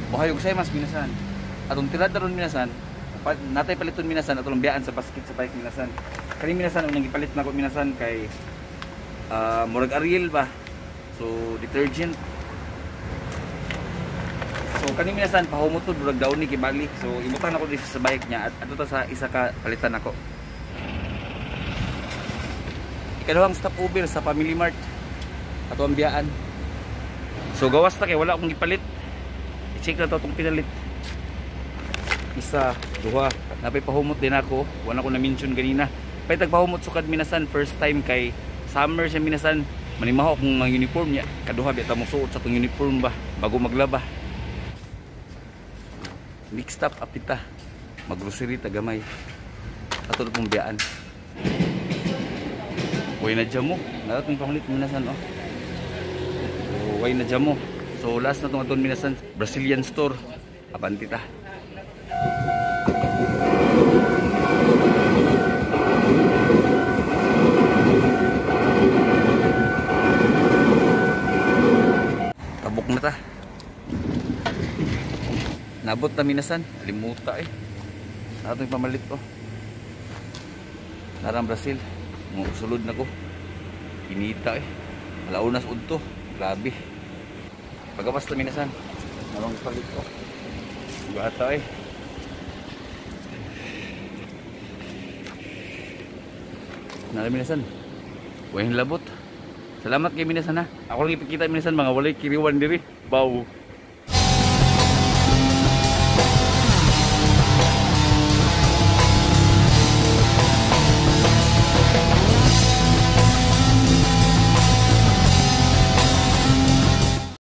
Ohayo gozaimasu minasan. Atong tirada ron minasan, natay paliton minasan atong biyaan sa basket sa bike minasan. Kani minasan unang gipalit nako minasan kay murag Ariel ba. So detergent. So kani minasan pahumot to murag downy kibali. So ibutang nako dito sa bike niya at ato ta sa isa ka palitan nako. Ikaduhang stopover sa Family Mart. Ato ang biyaan. So gawas ta kay wala akong gipalit. I-check na to atong pinalit. Isa, duha. Napay pahumot din ako. Wala ko na-mention ganina. Pay tagpahumot sukad minasan first time kay summer siya minasan. Manimaho akong mga uniform niya. Kaduha biya ta mo suot sa tong uniform ba bago maglaba. Mixed up apita. Maggrocery ta gamay. Ato na pong biyaan. Way na dyan mo. Naratong pamalit minasan oh. So, way na dyan mo. So last na itong aton minasan, Brazilian store. Abanti ta. Tabok na ta. Nabot na minasan. Limuta eh. Natong pamalit oh. Narang Brazil. Sulod na ko. Inita eh. Alaunas udto. Grabe. Pagawas na minasan. Narang palit ko. Gata eh. Nara minasan. Wahing labot. Salamat kay minasan ha. Ako lang ipakita minasan mga walay kiriwan diri. Baw.